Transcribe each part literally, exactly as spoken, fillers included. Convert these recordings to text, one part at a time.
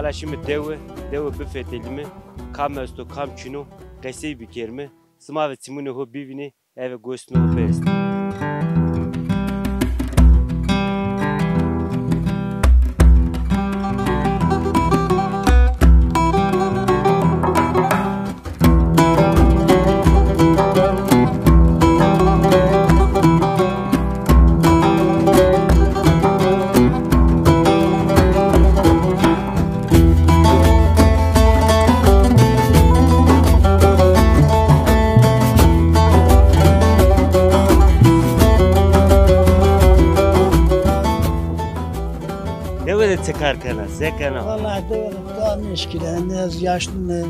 Hala şîme dewe, dewe bifetelîme, kam esto, kam çin o, qesey bikerîme, sima ve çimunê ho bivînê, eve gos no best. Dewe de çi kar kena, se kena? Vallahi dewe de dua nêşkîne, ez yaşlî me.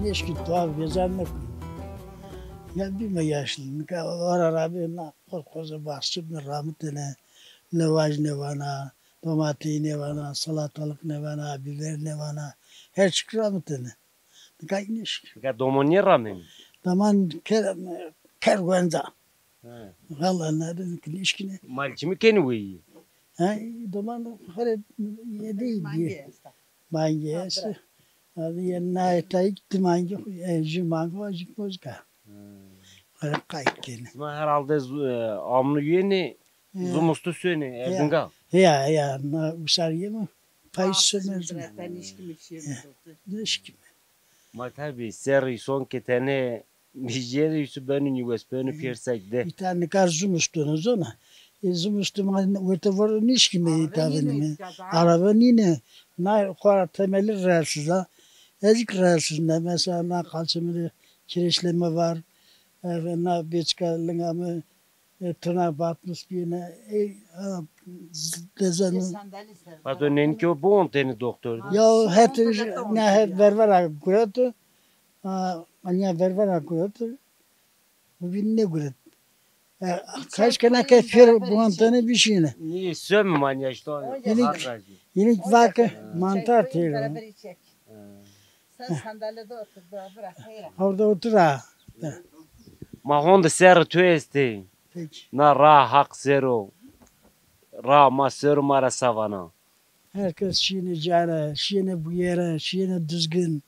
Nêşkî dua vêcan nêkun. Ya bîme yaşlî, nika ora ra bê na xo-, xoze bahçe mi ramitene, lewaj nêvana, domatey nêvana, salatalık nêvana, biber nêvana, her çik ramitene. Nika nêşkî. Nika doman nêramenî? Doman ker, ker wenca. He. Valla ne dedim ki nêşkîne. Mal çimî kenî weyî? Ha, doman xo rê yedî. Mangî esta. Mangî esta. Abi ya na tay gitti mangî, e, jü mango, jü kozka. He. Xo rê qayt kenî. Sima herhalde zu-, e, amnu yenî, he, zumustu sönî, ya, Erdinga. Ya, ya, na usar yeme. Pay sömezdim. Nêşkîme. Ma tabî serrî son ke tenê Nîjêrî su benu nîwes, benu pêrsek de. Îta nika zumustu no zona. E, zumustu ma werte voro nêşkîme îta vinîme. Araba nîne. Na xora temelî rahatsız a. Ezîk rahatsız ne. Mesela na qalçê mi de kireçleme var. E, ve na bêçika linga mi, e, tırnak batmış biyene. E, a, z-, dezen. Pato nênî ke o biwontêne doktor de. Ya het, ne het ververa gureto. A, anya ververa gureto. Bu bin ne guret. E, kaç kena ke pir buantane bir şeyine. Niye sönme manya işte o. Yine, yine vak mantar teyro. Sen sandalyede otur, bırak, bırak. Orada otur ha. Ma honde ser tu estê. Peki. Na ra haq sero. Ra ma sero ma ra savana. Herkes şîne cara, şîne buyera, şîne düzgün.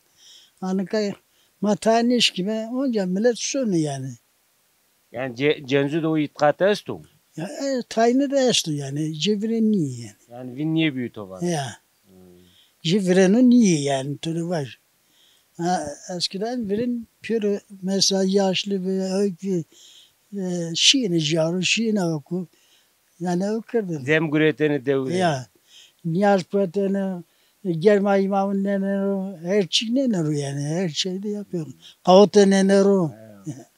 Anika ma ta nêşkîme, onca millet sonu yani. Yani ce-, cencû de o îtiqat esto? Ya, e, tayne de esto yani, cê virên nîyê yani. Yani vîn nêbîyo to vaj? Ya. Hmm. Cê vireno nîyê yani, to rê vaj. Ha, eskiden virên pêro mesela yaşlı ve öykü, e, şîne caro, şîne oku. Yani o kerdin. Dem guretene dewe. Ya. Niyaz guretene, e, germa imamın nenero, her şey nenero yani, her şeyde yapıyor. Kavute nenero. Ya.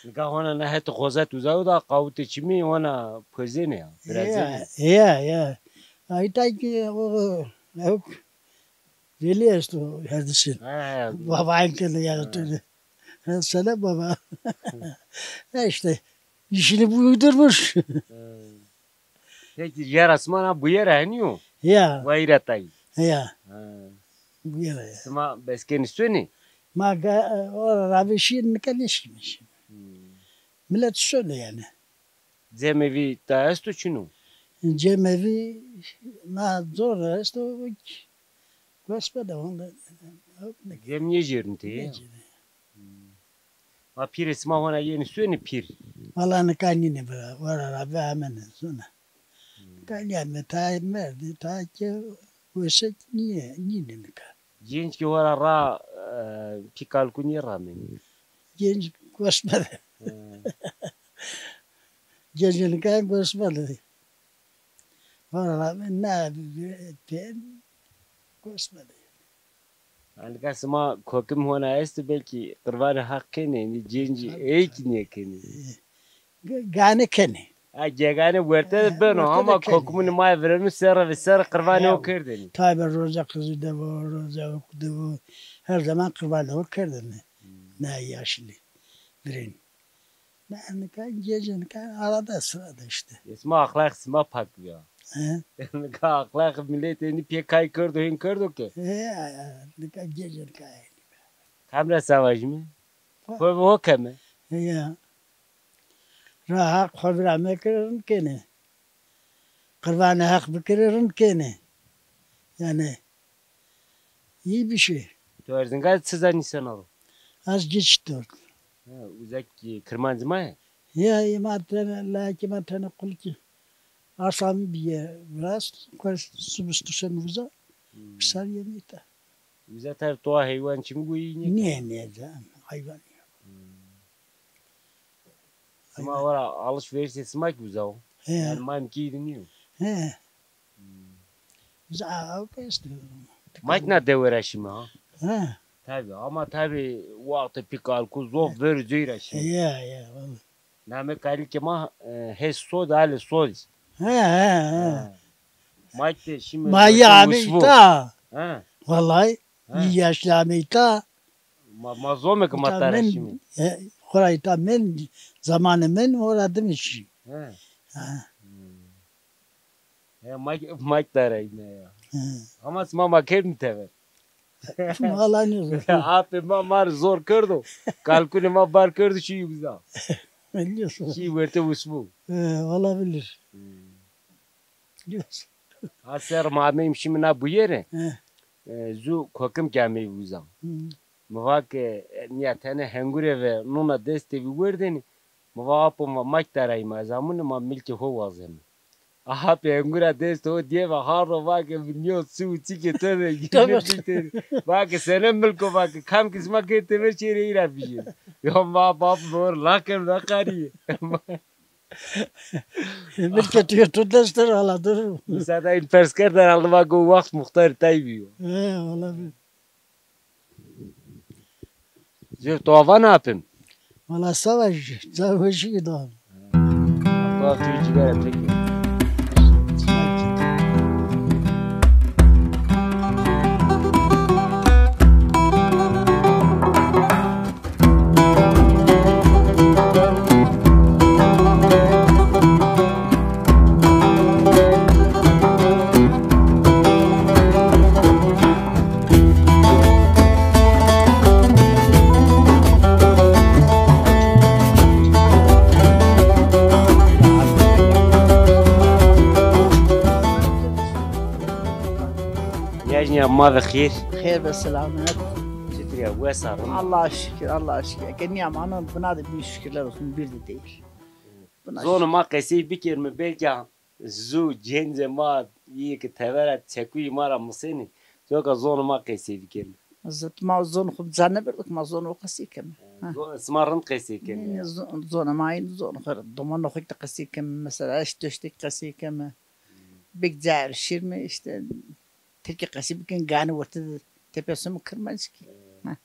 Nika hona na hetê xozet uzayo da qawitê çimî hona pozêne ya, virazenê. Ya, ya, ya. Ayta ki o, o, veli esto herdişin. Ha, ha. Baba enkele ya da türlü. Ha, selam baba. Ha, işte, işini uydurmuş. Ha. Peki, jera sima na buyera henî yo? Ya. Wayîra tayî. Ya. Ha. Buyera ya. Sima beskenî sonî? Ma ga-, ora ra vê şîyê, nika nêşkîme şîme. Hmm. Milet sono yani. Cemevî ta esto çin o? Cemevî na zor esto, gos bide honde. Cem nêcêrîn tê ya? Nêcêrîn. Hmm. Ma pîrê sima hona yenî suenî pîr? Wala nika nînê bira, wara ra bi amene sona. Hmm. Nika nîyame, ta merdî, ta ke wesek nîye, nînê nika. Genc ki wara ra, e, pîkalku nîye ramenî. Genc gos bide. Hmm. Genc nika gos bide. Wara ra mi na bi, bi, pên gos bide. Anika sima kokim hona esto, belkî qirvanê Haq kenê, nî cêncî ey kî nêkenê. Ge-, gane kenê. Ha, gegane werte de beno, ama kokimunê ma yê virenu serre ve serre qirvanê ho kerdêne. Tabi roza qizî de vo, roza ok de vo, her zaman qirvanê ho kerdêne. Hmm. Na yaşlî virên. Ne, nika gece nika arada sırada işte. Sima axlaq sima pak bîya. He? Nika axlaq miletê nî pê kay kerdo, hên kerdo ke. He, nika gece nika. Kam ra savajîme? Xo ve ho keme. Ya. Ra Haq xo vira mekere rind kenê. Qirvanê Haq bikere rind kenê. Yani İyi bir şey. Tu Erzingan çi zanî sena ro? Az geç dört. Ha, uzak ki Kırmancı ma ya? Ya, ya ma tene, layık ma tene kulki. Asami bir yer biraz. Kores sumustu sen uza. Hmm. Pisar yemeği de. Uza tar toa heywan çimi goyi ne? Ne, ne, can, hayvan yok. Hmm. Sima ora alışverişê sima ki uza o. He. Yani ma imkî de nîyo. He. Hmm. Uza o peste. Makina dewe ra şîme ha. He. Tabi ama tabi wextê pî kalku zof ver cey ra şîme. Ya, ya, vallahi. Name kalîkê ma, e, hê sod, alê sod. He, he, he. He. Makte şîme. Ma ya ameyta. He. Vallahi. He. Yaşlı ameyta. Ma, ma zome ke ma tara şîme. Xora îta men, zamanê men ora dime şî. He. Ha. Hmm. Ya, mak, mak tara îme ya. He. Ama sima ma kerdin tever. Valla ne zor. Apê ma ma rê zor kerdo. Kalkunê ma bar kerdo şî uza. Biliyorsun. Şî werte usbu. He, olabilir. Hmm. Biliyorsun. Ha ser ma ameyim şîme na buyere. He. E, zu kokim ke ameyî uza. Hı. Mi va ke, e, nîya tene hengure ve nona destê vî werdenî. Mi va apo, ma mak tarayî ma ez amune ma milkê ho wazeme. Aha pê hengura destê ho dîye ve hardo va ke mi nîyo çi û çîkê to de giriştê. Va ke sene milko va ke kam ke sima kê tever çêrê îra bijê. Yo ma bap mi or la ker veqarî. Milkê tu yê to dest der hala dur. Mesela in pers kerd herhalde va ke o wext muxtarî tay bîyo. He, olabilir. Zê to avan apim. Valla savaş, savaş ki daha. To tu cigara peki. Niyajnîya ma ve xêr. Xêr ve selamet. Çitur ya, wes a, rind a? Allah'a şükür, Allah'a şükür. Eke nîyamano bina de bin şükürler olsun, bir de değil. Buna şükür. Zonê ma qesey bikerîme, belkî zu cêncê ma yê ke tevera çekuyî ma ra misenî, coka zonê ma qesey bikerîme. Zot ma zon xo ca nêberdo ke ma zon o qesey keme. Ha. Zo-, sima rind qesey kenî. Nê, nê, zo-, zonê ma yîn zon xo, domanê xo de qesey keme, mesela eşt doşt de qesey keme. Bek cayê şîrme îşte. Tirkî qesî bikin, ganî werte de tepesimi kirmanckî. He.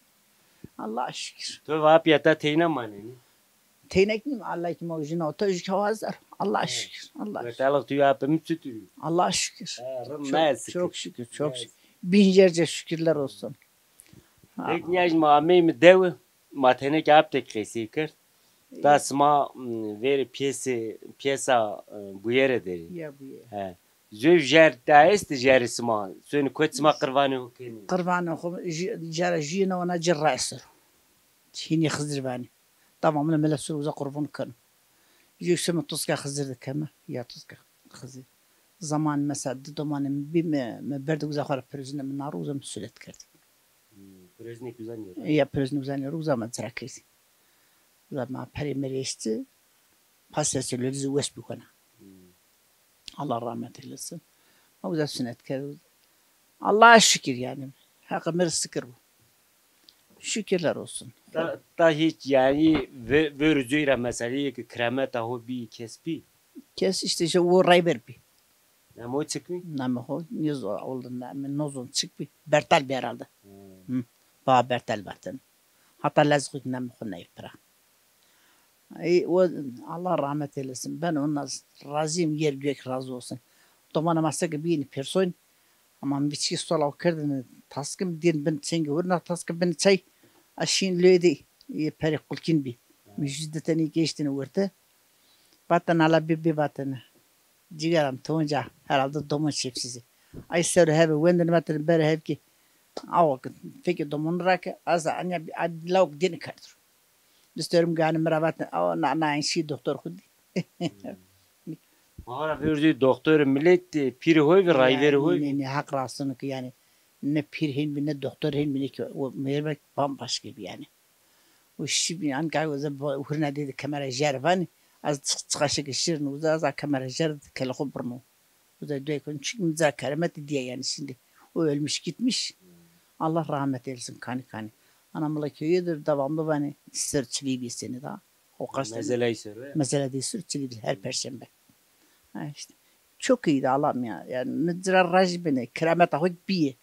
Allah'a şükür. To va apîya ta teyna manenî? Teyna kî nîm, Allah kî ma ujîna ota, uj kî hazar. Allah'a şükür. Allah'a şükür. Wetalık tu ya apê mi çitur î? Allah'a şükür. He, rind nayê sikir. Çok şükür, çok şükür. Binlerce şükürler olsun. Pek niyaj ma ameyîme dewe. Ma tenê ke aptek qesey kerd. Ta sima, m, verê piyesê, piyesa, e, buyere derê. Ya buyere. He. Zöv jer ta estê jerê sima. Sonê kot sima qirvanê ho kenê? Qirvanê xo, jü-, jera jüyêna ona ci ra esero. Hînî Xizir vanê. Tamamını mele sur uza qurban keno. Jü sima tuska Xizir de keme. Ya tuska Xizir. Zaman mesela di domanê mi bî mi, mi berde uza xo ra pirozine mi naro uza mi sunet kerd. Hmm, pirozine ki uza nêro. Ya pirozine uza nêro uza ma cira kerdî. Uza ma perê mi rê eştî. Pasya se lolî zî wes bî hona. Hmm. Allah rahmet eylesin. Ma uza sunet kerd. Allah'a şükür yani. Heqê mi rê sikir bo. Şükürler olsun. Ta, ta hiç yani ve-, verê coy ra mesela yê ke kirameta ho bî kes bî? Kes işte şey o Rayber bî. Namê ho çik bî? Namê ho nêzo, oğlum namê nozon çik bî. Bertal bî herhalde. Hmm. Hı. Baba Bertal vatene. Hata lez xo namê xo ney pira. Ey, o, Allah rahmet eylesin. Ben ondan razıyım. Yer gök razı olsun. Domana ma seke bîyîne person. Ama mi çî sola kerdine taskim, dîn bin çengê wurna taskim bin çay. A şîn lê de, e, perê qulkîn bî. Mi jü di tenî geçtine werte. Vatene ala bê, bê vatene. Cîgeram ti onca herhalde domon şefsîzî. Ay ser û heve wendin vatene bere hev kî. Awa ke fekê domon ra ke, ez anya bi-, a lawk dêne kerdir. Distewrim ganî mi ra vatene, awa na, na şî doktor xwu dî. Ma ra vêrdî doktorê milet, e, pîrê ho vî, rayverê ho vî. Nê, nê, heq rastino ke yanî Ne pîr hên bî, ne doktor hên bî, ne ki o mêrmek bambaşka bî yanî. O şî bî, ankay o ze hurna dê de kemera jer vanî, ez çiq-, çiqaşe ke şîrin uza, ez a kemera jer de kele xo birno. Uza duay kon, çünkü mi ca keremet diye yani şimdi. O ölmüş gitmiş. Allah rahmet eylesin, kanî kanî. Ana mila köyüdür, devamlı vanî ser çilî bî seni daha. O kaç tane? Mezeley ser, e? Mezeley de ser çilî bî her perşembe. Ha işte. Çok iyiydi Allah'ım ya. Yani mi cira rajî bine, kerameta xo bîye.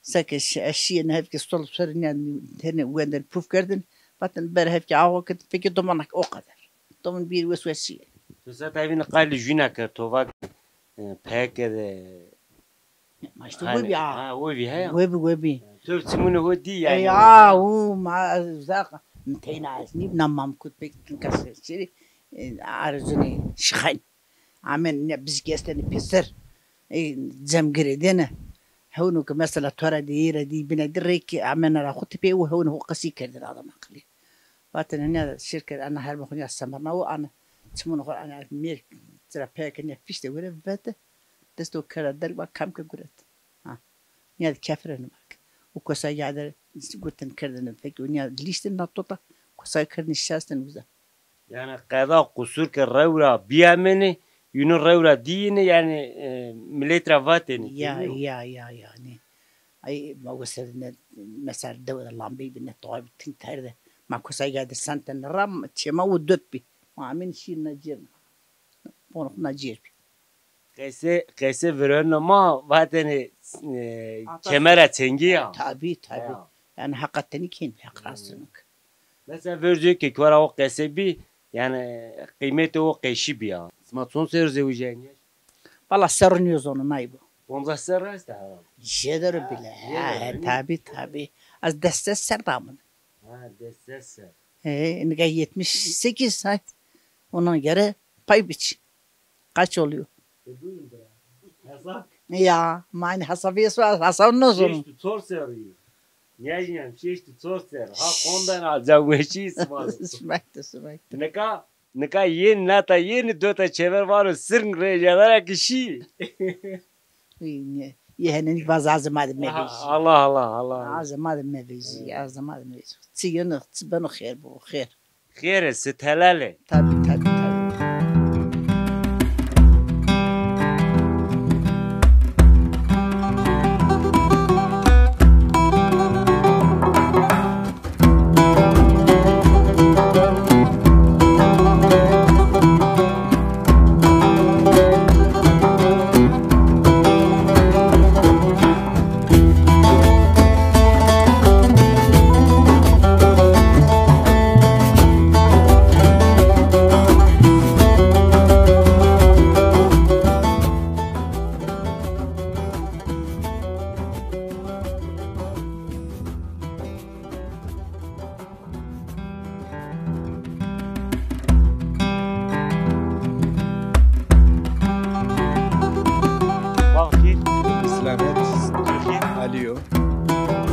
Seke şi-, eşîye ne hevke stol ser, yani tene wenden puf kerdin. Vatin ber hevke aho kit, peki domanak o kadar. Domun bir wes wes şîye. Tu se tevî ne qayîl jûna ke to va, e, peyeke de. Ma işte hanî, we bî a. Ha, we bî, he ya. We bî, we bî. Tu çimûnê ho dî yani. E ya, u ma zaq. Teyna ez nîb na mam kut pek tinka se-, seri, e, arzunê şixayn. Amen ne bizgesteni pêser. E, cem girêdêne. Hewno ke mesela to ra dî, yê ra dî, bîne dî rê ke amena ra xo tipê û hewno xo qesî kerdêne adam aqilî. Vatêne ne şêr kerd, ana hermê xo nîya semerna û ana çimûnê xo ana mêr cira peyeke nîya fîşte were vete. Destê xo kerda derg ba kam ke guret. Ha. Nîya de kefirêne bak. Û kosa ya de gurtin kerdêne fek û nîya lîştin na tota kosa kerdin şestin uza. Yani qeda qusur ke rew ra bîyamêne, yûnû rew ra dîyêne, yani, e, milet ra vatêne. Ya, ya, ya, yani. Ay, ma wesede ne, mesela dewe de lambey bî, ne toa bî, tin ter de. Ma kosa ya de sente ne ra, çê ma o dot bî. Ma amên şîr na cêr. Bonux na cêr bî. Qese, qese vireno ma vatêne, e, kemera çengî ya. Tabi, tabi. Ya. Yani heqa tenî kên, heq rastino ke. Mesela vercê ke kora o qese bî, yani qîmetê o qeşî bî ya. Sima çond serr zewicîyayî? Valla serrû nêzono, nay bo. Poncas serr esta herhalde. Jêder o bile. Ha, he, tabi, tabi. Ez des ses serr damine. Ha, des ses serr. He, nika yetmiş sekiz ay. Ona göre pay biç. Kaç oluyor? E, buyurun bira. Hesap. Ya, ma aynî hesabı yeswa, hesabı nasıl? Şeşt û çor serrî. Niyajînem şeşt û çor serr. Ha, kondan alacağım eşî sima. Sumekte, sumekte. Nika, nika yên nata, yên dota çever varo sirng rê jadara ki şî. Yê henenîk vaz azê ma de mevejî. Allah, Allah, Allah. Azê ma de mevejî, azê ma de mevejî. Çi yeno, çi beno xêr bo, xêr. Xêr ê, sit helal ê. Tabi, tabi, tabi. Wextî. Selamet. Tûrkî. Alîyo.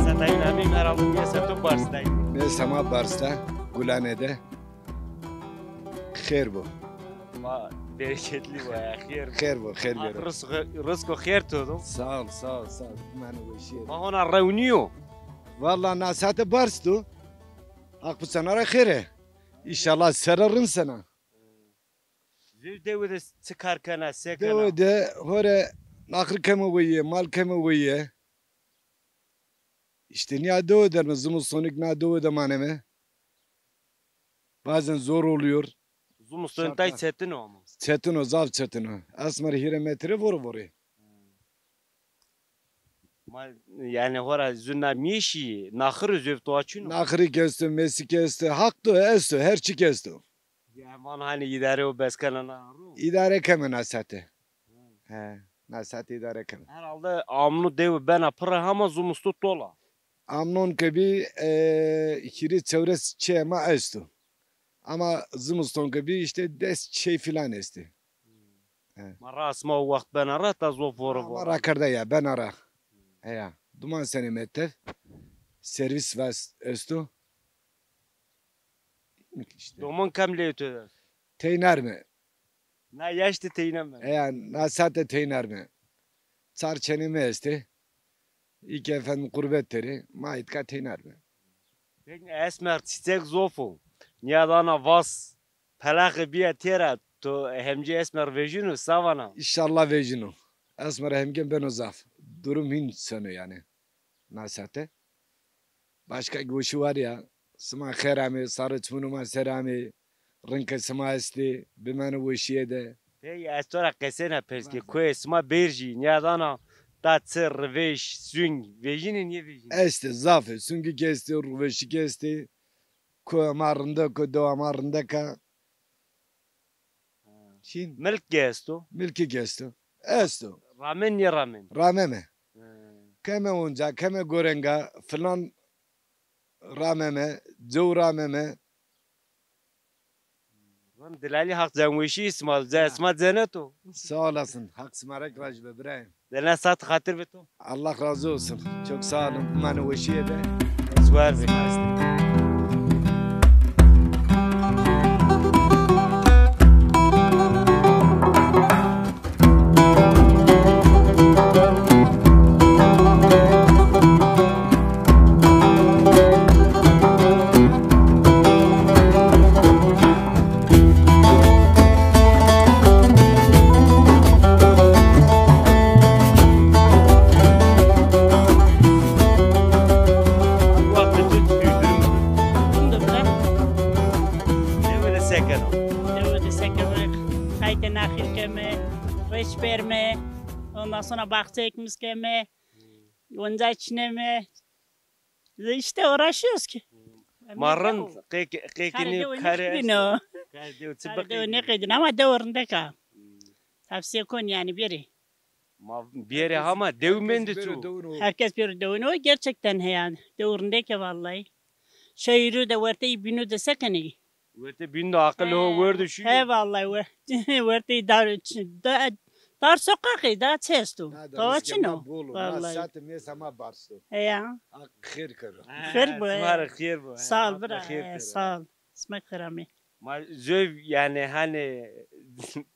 Setayîn emîn herhalde niye seto Bars'tayım. Ne sema Bars'ta, Gulane de. Xêr bo. Ma bereketli bo ya, xêr bo. Xêr bo, xêr bero. Rizqo, rizqo xêr to do. Sağ ol, sağ ol, sağ ol. Mano weşîye. Ma hona rewnîyo. Valla na sate Bars do. Haq bi sena ra xêr e. Înşallah sere rind sena. Zû dewe de çi kar kena, se kena? Dewe de hore naxir keme weye, mal keme weye. İşte niya dewe derme, zimustonik na dewe de maneme. Bazen zor oluyor. Zimuston tay çetin o ama. Çetin o, zaf çetin o. Esmer hîrê metre vore vore. Ma, yani hora zû na mîyeşî, naxir zû to açino. Naxirî kesto, mesî kesto, haq do, esto, her çi kesto. Ya van hani îdare û beskena na ro. Îdare keme na sate. He, na sate îdare keme. Herhalde amno dewe bena pirre hama zimusto tola. Amnon ke bî, e, hîrê çewres çê ma esto. Ama zimuston ke bî işte des çê filan estê. He. Ma ra asma o wext bena ra ta zof vore vore. Ma rakerda ya, bena ra. Heya. Duman senê metev. Servis vas esto. İşte. Domon kam lê to de? Teynar mi? Na yaş de teyna mi? Heya, na sate teynar mi? Çar çenê mi estê. Î ke efendim qurbet terê, ma îtka teynar be. Peki esmer çiçek zof o. Nîyadana vas pelaxê bîya têra, to hemcî esmer vejîno, sa vana? Înşallah vejîno. Esmer hemgên beno zaf. Durum hîn seno yanî. Na sate. Başka weşî war ya. Sima xêr amê, sarê çimunê ma ser amê. Rinkê sima estê, bimeno weşîye de. Pey ez to ra qesêna pers ke, koyê sima bêrjî, nîyadana da çi rivêş, sung, vejînê nêvejînê? Estê, zaf ê. Sungî kî estê, rivêşî kî estê. Koya ma rindek o, dewa ma rindek a. Çin. Milk kî esto? Milkî kî esto. Esto. Ramen nêramen? Rameme. He. Keme onca, keme gorenga, filan rameme, cew rameme. Rind dilalî, Haq cemweşî sima, ce sima cenet o. Sağ olasın. Haq sima rek rajî be birayê. Dena saat xatir be to. Allah razı olsun. Çok sağ olun. Bimane weşîye de. Suar be. Dewe de sekeno. Dewe de sekeno. Qaytê naxil keme, reç berme, ondan sonra bahçe ekmiş keme, onca çineme. İşte uğraşıyoruz ki. Ma rind qêk-, qêkinî karê esto. Karê dew çi biqîdî. Karê dew nêqîdîn ama dew rindek a. Tavsiye kon yani biri. Ma biyerê hama dew mendî çu. Herkes bir dewin o gerçekten he yani. Dew rindek e vallahi. Şehirû de werteyî bînû de sekenî. Wertê bînû de aqil ho werd û şî. He vallahi we-, werteyî dar, da-, dar sokaqî da çi esto? Tawa çin o. Vallahi. Sate mêsa ma barsto. He ya. Haq xêr kero. Xêr bo. Sima rê xêr bo. Sağ ol bira. Sağ ol. Sima xêr amê. Ma zöv yani hani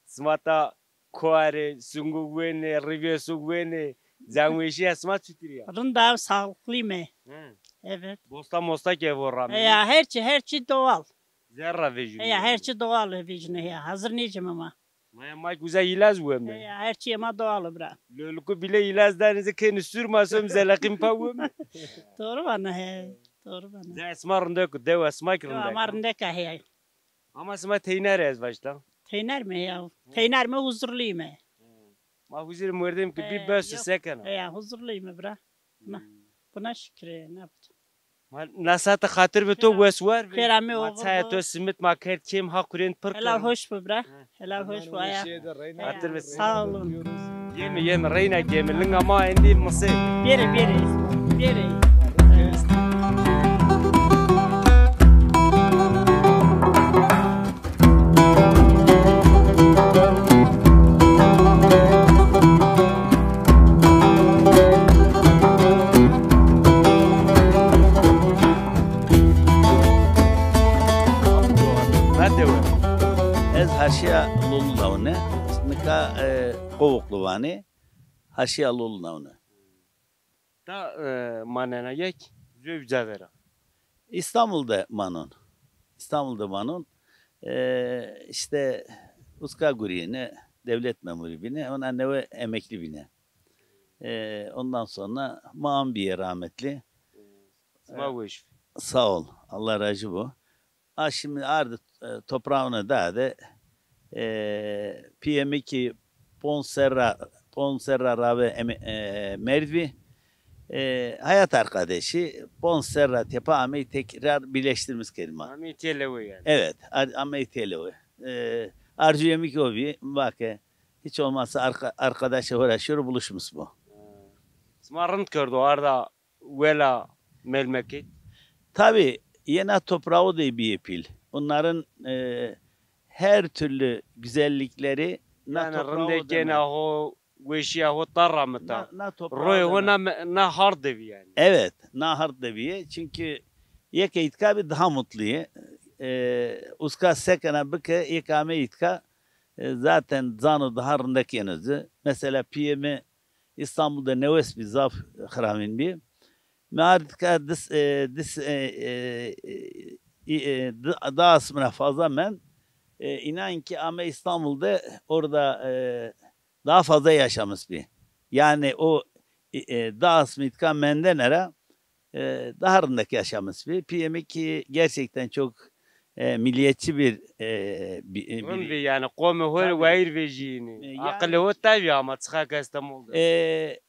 sima ta Koarê, sunguk wenê, rivê sung wenê, cemweşîya sima çutir ya? Rind a, sağlıklıyım. Hı. Evet. Bosta mosta ke vo ramê? Ya, her çi, her çi doğal. Zerra vejîno. Ya, her çi doğal vejîno ya. Hazır nêcime ma. Maya ma ki uza îlaz weme. Ya, her çi ma doğal bira. Lolukû bile îlaz danê, zî kenî sur ma som zeleqîm pa weme. Doğru vana he. Doğru vana. Zî sima rindek o, dewa sima ki rindek. Ama rindek a he. Ama sima teyner ez vaşta. Teyner mi ya? Teyner mi, huzurluyum. Ma huzurê merdem ki bî bes, sekena. Ya, huzurluyum bira. Na, buna şükür, ne yapacağım? Ma na saate xatir bi to wes war bi. Xêr amê. Ma çaya to simit ma kerd kêm ha kurên pir. Helal hoş bu bira. Helal hoş bu aya. Xatir bi. Sağ olun. Yeme, yeme, reyna yeme, linga ma endî misê. Bêrê, bêrê. Bêrê. Ez Haşîya Lulu nawne. Nika, e, Kovuklu vanê. Haşîya Lulu nawne. Ta, e, manena yek, zöv ca vera. İstanbul'da manon. İstanbul'da manon. E, işte uska gurîyêne, devlet memurî bîne, ona newe emekli bîne. E, ondan sonra mam bîye rahmetli. Sima weş. Sağ ol. Allah razı bu. A şimdi ardı, e, toprağına da de, e, piyemi ki pon serra, pon serra rabe eme-, e, merdvi, e, hayat arkadaşı, pon serra tepa amey tekrar birleştirmiş kelime. Amey têlewe yani. Evet, ar-, amey têlewe. E, arzu yemi ki o bir, bak, e, hiç olmazsa arka-, arkadaşla uğraşıyor, buluşmuş bu. Sima rind kerdo, arda wela melmekê. Tabii, yena toprağı da bir pil. Bunların, e, her türlü güzellikleri na toprağı da rindekena ho, weşiya ho ta ramita. Na, na toprağı. Roy ho na, na hard de bi yani. Evet, na hard de bi. Çünkü yeke itkabi daha mutluye. E, uska sekena bike yekame itka, e, zaten zano daha rindek yenizdi. Mesela piyemi İstanbul de newes bî, zaf xiravîn bî. Mi ard ka dis, e, dis, e, e, e, e, di-, das mi ra fazla mend. E, inan ki ame İstanbul de orada, e, daha fazla yaşamış bî. Yani o, e, e, das mi îtka mendene ra, e, daha rindek yaşamış bî. Piyê mi ki gerçekten çok, e, milliyetçi bir, e, bi-, e, Rind biri. Bî yani, qomê ho rê wayîr vejîyênî. E, yani Aqilê ho tevî ama çixa ke Estemol de. E,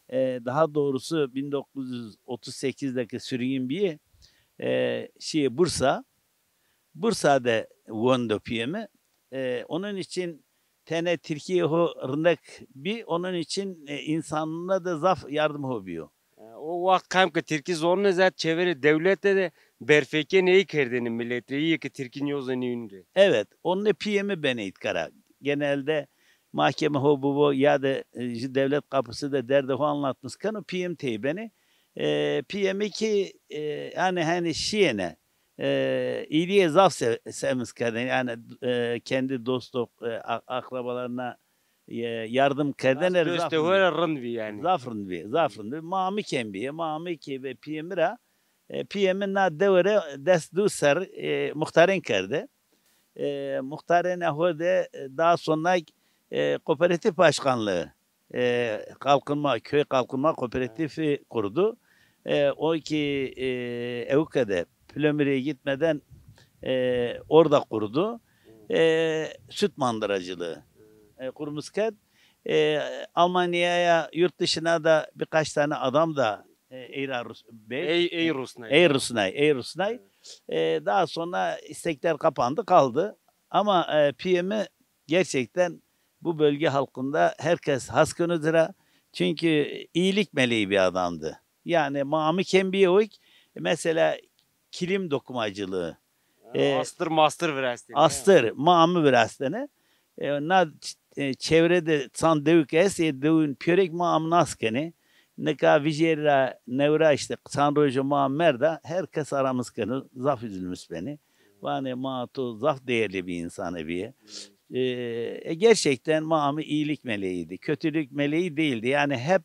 e, daha doğrusu bin dokuz yüz otuz sekizde ki sürgün bîye, e, şîye Bursa. Bursa de wendo piyê mi. E, onun için tene Tirkîyê ho rindek bî, onun için, e, insanına da zaf yardım ho bîyo. E, o waxt kam ke Tirkî zonenê zî çeverê dewlete de berfekê ney kerdêne milet rê, îyê ke Tirkî nêwazenê yûn rê. Evet, onunla piyê mi benê îtka ra. Genelde mahkeme ho bibo ya da, e, ji devlet kapısı de derdê ho anlatmış keno, piyê mi tey benê. E, piyê mi ki, e, yani hani şiyêne, e, iyiliğe zaf se-, sevmiş kerdêne. Yani, e, kendi dostu, e, a-, akrabalarına, e, yardım kerdêne. Dostê ho rê rind bî yani. Zaf rind bî, zaf rind bî. Ma mi kêm bîye, ma mi ki ve piyê mi ra, e, piyê mi na dewe rê dest dû ser, e, muxtarên kerde. E, muxtarêne ho de, e, daha sonra, e, kooperatif başkanlığı, e, kalkınma, köy kalkınma kooperatifi kurdu. E, o ki, e, Evuka'da Plömür'e gitmeden, e, orada kurdu. E, süt mandıracılığı, e, kurmuş kerd. E, Almanya'ya, yurt dışına da birkaç tane adam da, e, Eyra Rus-, Bey, Ey, Ey Rusnay. Ey Rusnay, Ey Rusnay. E, daha sonra istekler kapandı, kaldı. Ama, e, piyê mi gerçekten bu bölge halkında herkes has keno ci ra. Çünkü iyilik meleği bir adamdı. Yani ma mi kêm bîye o ki, mesela kilim dokumacılığı. Ha, e, astır mastır virastêne. Astır, ma mi virastêne. E, na ç-, e, çevrede çand dewik est, e, dewin pîyorek ma mi nas kenê. Nika vijêr ra newra işte çand rojo ma mi merda, herkes aramız keno, zaf üzülmüş benê. Vanê ma to zaf değerli bir insan bîye. E, e, gerçekten ma mi iyilik meleğiydi, kötülük meleği değildi. Yani hep,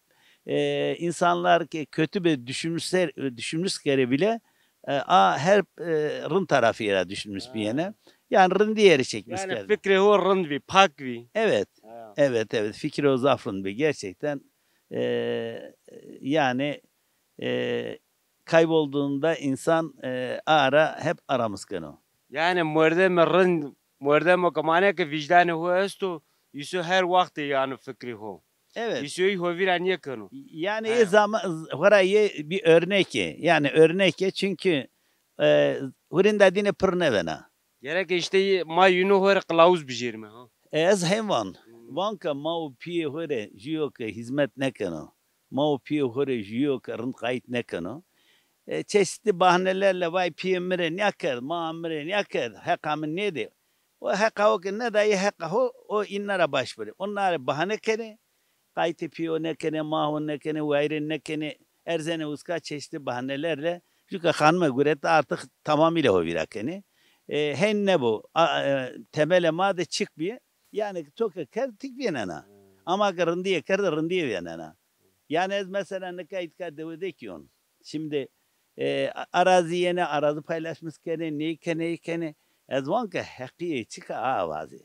e, insanlar ki kötü bir düşünmüş, düşünmüş kere bile, e, a her, e, rind tarafî ra düşünmüş bîyêne. Yani rindîye rê çekmiş kerdêne. Yani fikrê ho rind bî, pak bî. Evet. Evet, evet. Fikrê ho zaf rind bî. Gerçekten, e, yani, e, kaybolduğunda insan, e, a ra hep aramız keno. Yani mordemê rind, mordemo ke mane ke vîcdanê ho esto, îso her waxt ê yano fikrê ho. Evet. Îsoyî ho vîra nêkeno. Yani e zaman, xora yê bir örnek ê. Yani örnek ê çünkü, e, hurînda dîne pir nêbena. Gerek işte ma yûnû ho rê qilawuz bijêrime ha. E, ez hên van. Hmm. Van ke ma û pîyê ho rê jûyo ke hizmet nêkeno. Ma û pîyê ho rê jûyo ke rind qayît nêkeno. E, çeşitli bahanelerle vay pîyê mi rê nîya kerd, ma mi rê nîya kerd, heqa mi nêdê. O heqa ho ke nêdayê, heqa ho, o înna ra başvurê. Onları bahane kenê, qayîtê pîyo nêkenê, ma ho nêkenê, wayîrê nêkenê, erzenê uska çeşitli bahanelerle. Jû ke xanime gurete artık tamamıyla ho vîra kenê. E, hên nêbo, a, e, temelê ma de çik bîye. Yani to ke kerd tik vênena. Hmm. Ama ke rindîye kerde, rindîye vênena. Yani ez mesela nika îtka dewe de kîyon. Şimdi, e, a-, arazi yenê, arazi paylaşmış kenê, ney kenê, ney kenê. Ez van ke heqîye çik a, a vazê.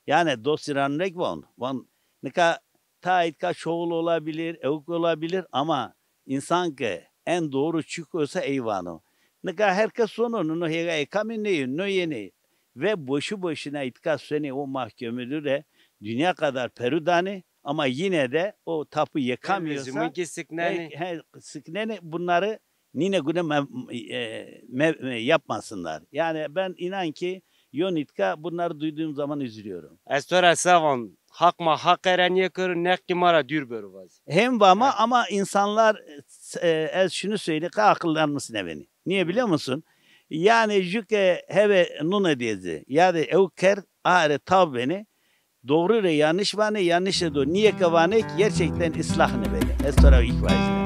Yani dost înan rek van. Van nika ta îtka şoğul olabilir, ewk olabilir ama insan ke en doğru çik oysa ey vano. Nika herkes sono, no hêgayê kamî nêyo, no yenê. Ve boşu boşuna îtka senê o mahkemedû de dünya kadar peru danê ama yine de o tapu yekamîyorsa, zimîn ki siknenê. He, he, siknenê, bunları nîne gune me-, e, me-, me-, yapmasınlar. Yani ben inan ki yon îtka bunları duyduğum zaman üzülüyorum. Ez to ra se van, haq ma haqe ra nêkero, neq kî ma ra dûr bero vazî. Hem vama ama insanlar, e, ez şunu söyleyeyim, akıllanmış nêbenê. Niye biliyor musun? Yani jû ke heve nune diyezi, ya da ew ker, a rê tav benê, doğru rê yanlış vanê, yanlış rê doğru. Niye ke vanê ki gerçekten ıslah nêbenê. Ez to ra ilk vajîne.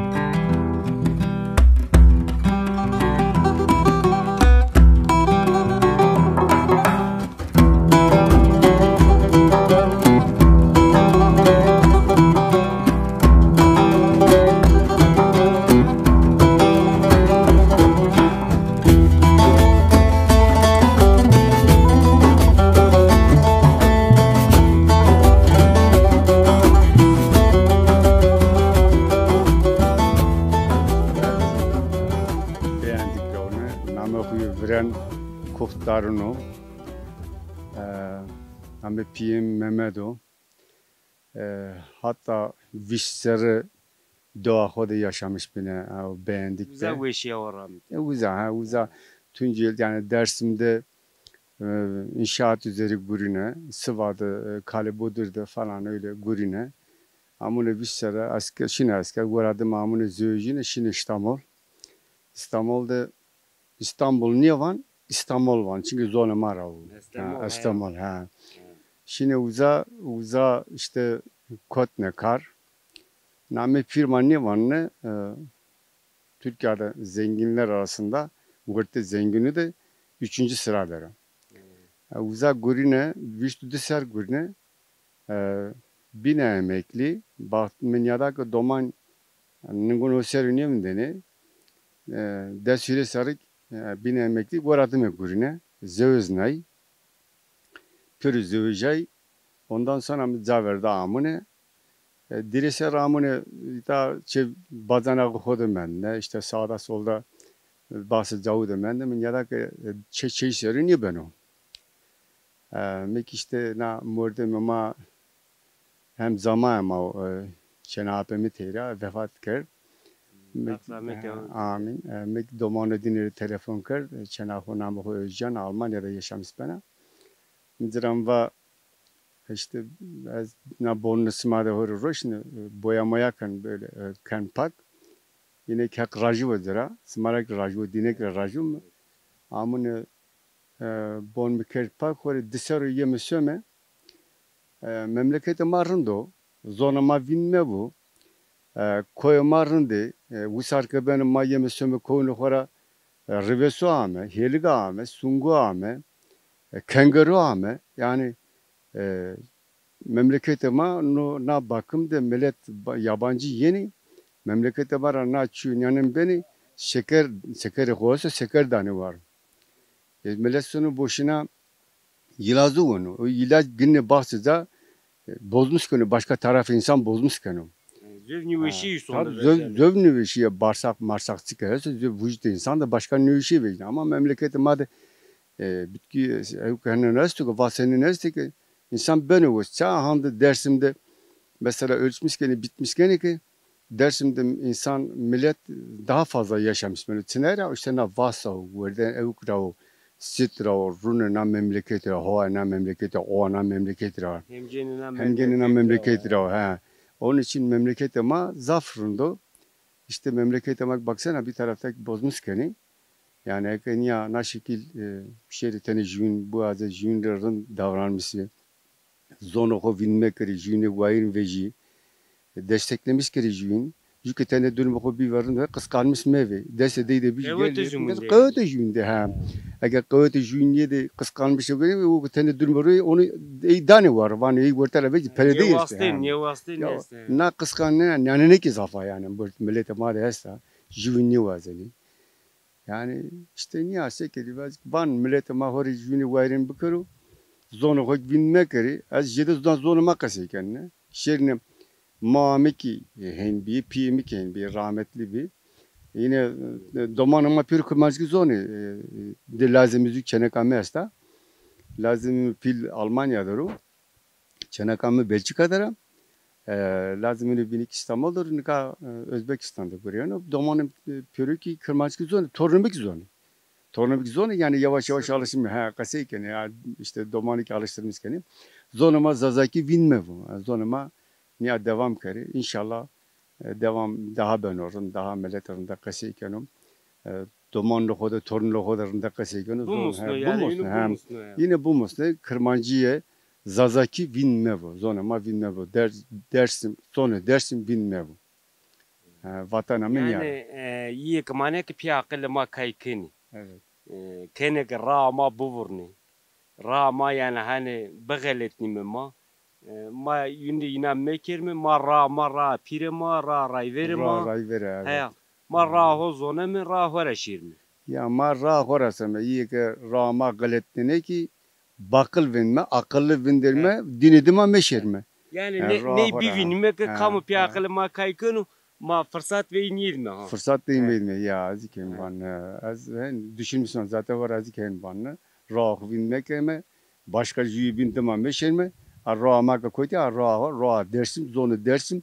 Ben Kuxtarino, e, namê pîyê mi Memed o. E, hata vîst serre dewa xo de yaşamış bîne, e, beğendik de. Uza weşîya o ramî. E, uza, ha, uza. Tunceli, yani Dersim de, e, inşaat üzeri gurîne, Siva de, e, Kalebodir de falan öyle gurîne. Amune vîst serre esker, şine esker, gora dime amune zewejîne, şine İstanbul. İstanbul de İstanbul nêvan, İstanbul van. Çünkü zonê ma ra o. Estemol, ha, he. Estemol, ha. He. Şine uza, uza işte kotne kar. Namê firma nêvanne, e, Türkiye'de zenginler arasında, wertê zengînû de üçüncü sıra der o. Hmm. E, uza gurîne, vîst û di ser gurîne, e, bîne emeklî. Baxt mi nîyada ke doman ningun o serî nêvindenê. E, des hîrê serrik, e, bîne emeklî, gora dime gurîne. Zewez nay. Pêro zewejay. Ondan sonra mi ca verda amune. E, dîrê ser amune, îta çê bacanaxê xo de mendne, işte sağda solda, e, bahsê cawû de mendne, mi nîyada ke, e, çê çey serî nêbeno. E, mi kî işte na mordemê ma hem camayê ma, e, çêna apê mi teyra vefat kerd. Mi, Allah rahmet eylesin. Amîn. E, mi kî domano dîne rê telefon kerd, e, çêna xo, namê xo Özcan, Almanya de yaşamış bena. Mi ci ra va, işte, ez na bonunê sima de ho rê roşne, e, boya moya ken böyle, e, ken pak. Yine kek rajî vo ci ra, sima ra kî rajî vo, dîne kî ra rajî vo. Amune, e, bon mi kerd pak, ho rê di serro yeme some. E, memleketê ma rind o, zonê ma vîn mevo. E, koyê ma rind ê, e, wisar ke beno ma yeme some koyunê xo ra, e, riveso ame, hêliga ame, sungu ame, e, kengero ame. Yani, e, memleketê ma no, na bakım de millet ba-, yabancı yenî, memleketê ma ra na çîyo nîyanen benî, şeker, şekerê xo esto, şeker danê war. E, millet sono boşuna îlacı wono. O îlac gine bahçe ca, e, bozmuş keno, başka tarafê insan bozmuş keno. Zöv nêweşî. Ha, tabii, zöv, zöv nêweşîye, barsaq marsaq çike esto, zöv vücudê insan de başka nêweşîye vejîne. Ama memleketê ma de, e, bitki, e, ewk henên esto ke, vasenên esto ke, insan beno wes. Ça hande Dersim de mesela ölçmüş kenê, bitmiş kenê ke, Dersim'de insan, millet daha fazla yaşamış. Böyle çinay ra, işte na vasa o, werde ewk ra o, sit ra o, rune na memleketi ra, hoa na memleketi, oa na memleketi ra. Hemgeni na memleketi ra, ha. Onun için memleketê ma zaf rind o. İşte memleketê ma baksana bir tarafta bozmuş kenî. Yani eke nîya na şekil, e, şêrê tenê jüvîn, bu aze jüvîn rê rind davranmışsın. Zonê xo vîn mekerî, jüvînê wayîrîn vejî. Desteklemiş kerî jüvîn. Jü ke tenê durumê xo bî verin de kıskanmış mevê. Destê dey de bî qewete jüvîn de, ha. Eger qewete jüvîn nêdê, kıskanmış ê, o ke tenê durumê xo, onu ey danê war, vanê ey wertera vejî, pere dey estê, ha. Nêwastê, nêwastê nêestê. Na kıskanma, nîyanenekî zaf a yani, bu milletê ma de esta. Jüvîn nêwazenî. Yani işte nîya se kerî, ez van milletê ma ho rê jüvînê wayîrên bikero, zonê xo vîn mekerî, ez jêde zon-, zonê ma qesey kenine. Şêrine, maa mi kî hên bî, pîyê mi kî hên bî, rahmetli bî. Yine, e, domanê ma pêro kirmanckî zonê, e, de lazê mi zû çêneka mi esta. Lazê mi pîl Almanya der o. Çêneka mi Belçika der a. E, lazê mi bînî kî İstanbul der o, nika, e, Özbekistan de gurîyeno. Domanê mi, e, pêro kî kirmanckî zonê, torunê mi kî zonê. Torunê mi kî zonê, yani yavaş yavaş alıştırmış, ha, qesey kenê, ya, işte domanî kî alıştırmış kenê. Zonê ma Zazakî vîn mevo. Zonê ma nîya devam kerê. İnşallah, e, devam daha beno rind, daha millet rinde qesey keno. E, domanê xo de, torunê xo de rinde qesey keno. Bimusno, yani, yine bimusno, ha. Bimusno yani. Yine bimusno, Kirmancîye, Zazakî vîn mevo, zonê ma vîn mevo. Der-, Dersim, zonê Dersim vîn mevo. Ha, vatena mi nîya. Yani, e, yê ke mane ke pîya aqilê ma kay kenî. Evet. E, kenê ke raa ma bivurnî. Raa ma yani hani bixeletnîme ma. E, ma yûnde înan mekerîme, ma raa ma, raa pîrê ma, raa rayverê ma. Raa rayverê, evet. Heya. Ma raa ho zoneme, raa ho ra şêrîme. Ya ma raa xo ra seme, îyê ke raa ma xeletnenê kî baqil vindme, aqilli vinderme, dînê dima meşêrme. Yani ney bivînîme ke kamo pîya aqilê ma kay keno, Ma fırsat ve nîdme ha. Fırsat de nîdme ya, ez kên van. Ez hen düşünmüşsün zaten var, ez kên van. Ra xu vîn mekeme. Başka jüyü bin dima meşerme. A ra ma ke koti, a ra, ra Dersim, zonê Dersim.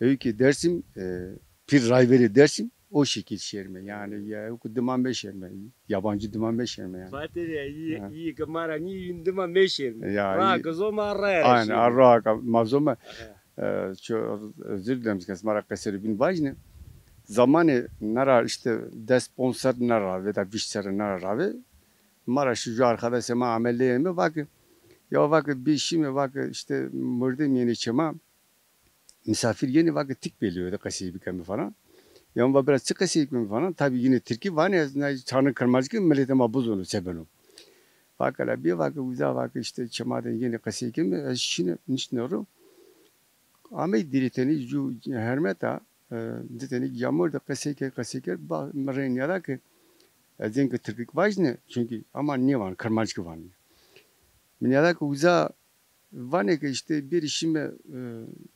Ew ki Dersim, e, pir rayverê Dersim, o şekil şerme. Yani ya, ew ki dima meşerme. Yabancı dima meşerme yani. Fatih ya, iyi, iyi ki ma ra nî yün dima meşerme. Ya, ra ki zoma ra. Aynen, a ra ki ma zoma. E, çok özür dilerim, kes ma ra qeseri bin vajne. Zamanê nara işte des ponc ser nara ve da vîst ser nara rave. Ma ra şu, şu arkadaşê ma ameleyê mi vake, ya vake bir şey mi vake işte mordem yenê çê ma, misafir yenê vake tik belli öyle qesey bikemi falan. Ya va biraz çi qesey bikemi falan. Tabi yine Tirki vanê, ez na çarnı kırmancı ki milletê ma buzonu sebeno. Vake la bir vake uza vake işte çê ma de yenê qesey kemi, ez şine nişne ro. Amey dîrê tenî ju hermeta, e, di tenî yamor de qesey kerd, qesey kerd, ba, mi rê nîyada ke, e, ez ên ke tirkik vajne, çünkü ama nêvan, kirmanckî vanê. Mi nîyada ke uza vanê ke işte bêrî şîme, e,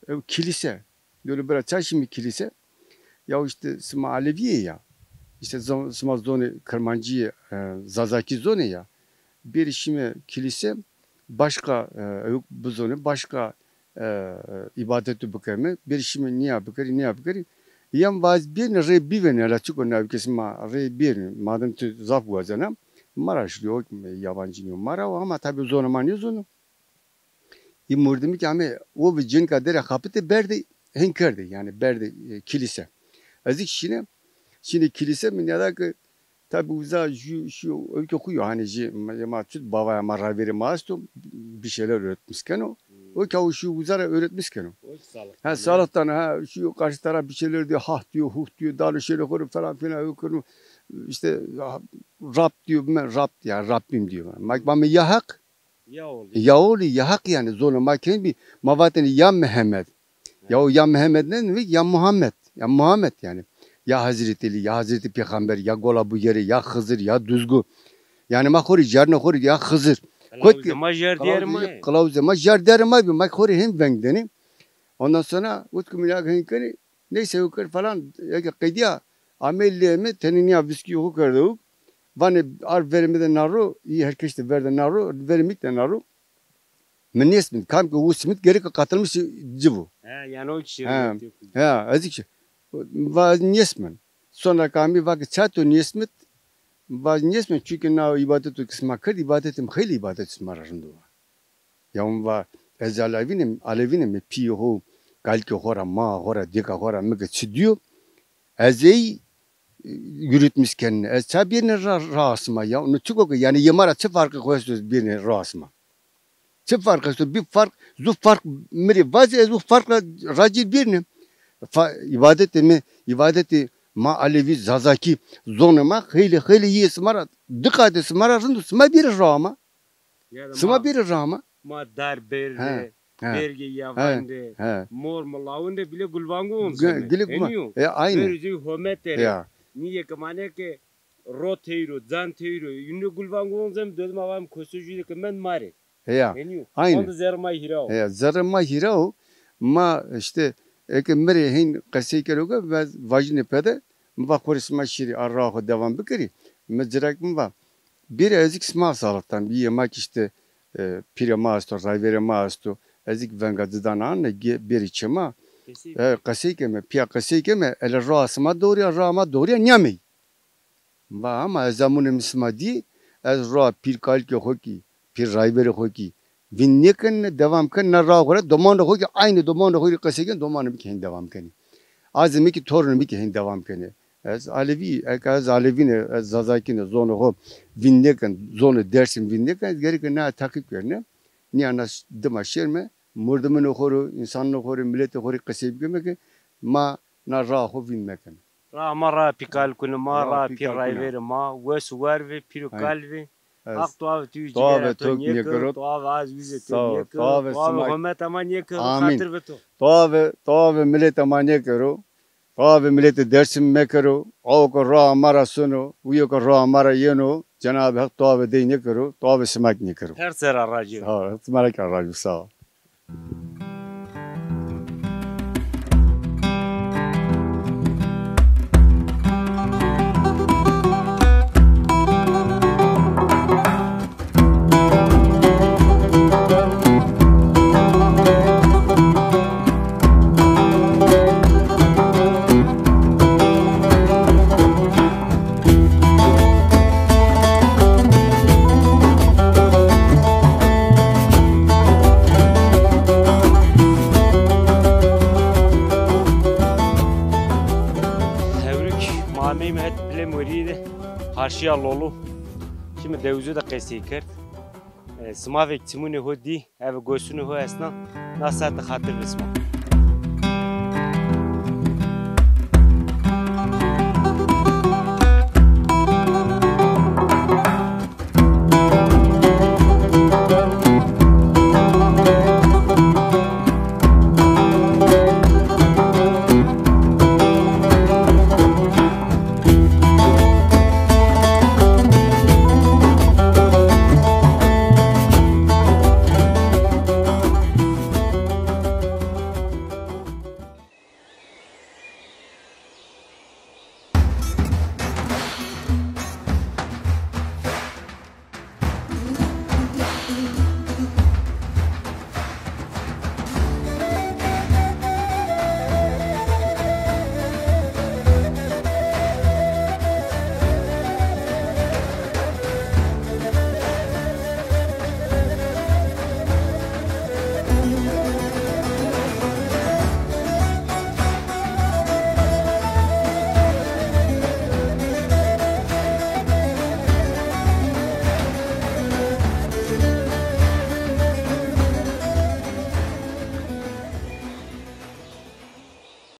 ew kilîse, dolu bira ça şîme kilîse, ya işte sima Alevî yê ya, işte zon-, sima zonê kirmancî yê, e, zazakî zonê ya, bêrî şîme kilîse, başka, e, ew bizonê, başka, e, îbadetu bikeme, bêrî şîme nîya bikerî, nîya bikerî. Yem vaz bêrnê rê bivênê, la çiko na kes ma rê bêrnê, madem tu zaf wazena, ma ra şirî o yabancî nîyo ma ra, ama tabi zonê ma nêzono. Î mordemî ki ame o ve cênika derê xapitê berdê, hên kerdê, yani berdê, e, kilîse. Ez ik şîne, şîne kilîse mi nîyada ke Tabi uza ju, şu, öykü kuyu hani ji, ma, ma çut bavaya ma, rayverê ma esto, bir şeyler öğretmiş keno. Hmm. O ki o şu uza ra öğretmiş keno. O ki sağlıktan, ha, sağlıktan, ha, şu karşı taraf bir şeyler diyor, hah diyor, huh diyor, dalı şeyler koyup falan filan, öykü, işte, ya, Rab diyor, bilmem, Rab ya, Rabbim diyor. Mak, bame ya hak, Ya olî. Ya olî, ya Heq yanî, zonê ma kên bî, ma vatêne ya Mihemed. Ya o ya Mihemed ne demek? Ya Muhammed. Ya Muhammed yanî. Ya Hazreti Elî, ya Hazreti Peyxamber, ya Gola Bugerî, ya Xizir, ya Duzgu. Yanî ma xo rê jarnê xo rê ya Xizir. Kot ki, qilawuzê ma jer diyarê ma yê. Qilawuzê ma jer diyarê ma bî, ma xo rê hên veng denê. Ondan sonra wut ki milak hên kenê, neyse, ew kerd falan, eke qedîya, amey lê mi, tenê nîya viskîyê xo kerde û vanê, ar verê mi de na ro, î her keş de ver de na ro, verê mi de na ro. Mi nêsmit, kam ke û simit gereke katılmış ci vo. He, yanî o kişi. He, he, ez kî. Va ez nêsmin. Sonra kamî va ke ça to nêsmit, va ez nêsmin, çünkü na îbadeto ke sima kerd, îbadetê mi xeylê îbadetê sima ra rind o. Ya mi va, ez Alevîne, Alevîne, mi pîyê xo, kalikê xo ra, maa xo ra, dêka xo ra mi ke çi dîyo, ez ey, e, yürütmüş kenine. Ez ça bîrne ra, ra asma ya. No çiko ke, yanî yê ma ra çi farqê xo esto bîrne ra asma? Çi farq esto? Bir farq, zu farq mi rê vazê, ez zu farq ra racî bîrne. Fa-, îbadetê mi, îbadetê ma Alevî, Zazakî, zonê ma xeylê, xeylê yê sima ra, diqatê sima ra rind o, sima bîrê ra ama. Sima bîrê ra ama. Ma dar bêrde, he, he, bergê yavan de, he, mor milawin de bile gulvangu onzeme. Gulvangu. Henî yo. E, aynen. Berê zey homet de. Ya. Nîye ke mane ke ro teyro, can teyro. Yunde gulvangu onzem, dödüm avam koso jüde ke mend mare. Ya. Henî yo. Aynen. Onda zerrê ma hîra o. Ya, zerrê ma hîra o. Ma işte, eke mi rê hên qesey kero ke, va-, vajîne pede, mi va xo rê sima şirî, a raa xo devam bikerî. Mi cirek mi va, bêrê ez ik sima sağlıktan, bî yê ma ki işte, e, pîrê ma esto, rayverê ma esto, ez ik venga cidan anne, ge-, bêrê çê ma, e, qesey keme, pîya qesey keme, ele raa sima doğruya, raa ma doğruya nîyamey. Va ama ez amune mi sima dî, ez raa pîr kalikê xo kî, pîr rayverê xo kî, vîn nêkenine, devam kenine raa xo ra, domanê xo kî aynî domanê xo rê qesey ken, domanê mi kî hên devam kenê. Azê mi kî tornê mi kî hên devam kenê. Ez Alevî, eke ez Alevîne, ez Zazakîne, zonê xo vîn nêken, zonê Dersim vîn nêken, ez gereke na teqîb kerine. Nîya na dima şêrme, mordimûnê xo ro, însanûnê xo rê, miletê xo rê qesey bikeme ke ma na raa xo vîn mekeme. Raa ma raa pî kalikûnê ma, raa pî rayverê ma, wes û war vê, pîr û kal vê. Haq tuavê tu cîgera to nêkero, tuavê az wîzê to nêkero, tuavê hometa ma nêkero, xatir ve to. Tuavê, tuavê miletê ma nêkero, tuavê miletê Dersim mekero, awo ke raa ma ra sono, uyo ke raa ma ra yeno, Cenab-ı Haq tuavê dey nêkero, tuavê sima kî nêkero. Her sera racî. Sağ ol, sima ra kî racî, sağ ol. Şiya Lolu, çimê Dewizû de qesey kerd. E, sima vek çimûnê ho dî, eve gosunê ho esna, na saete xatir bi sima.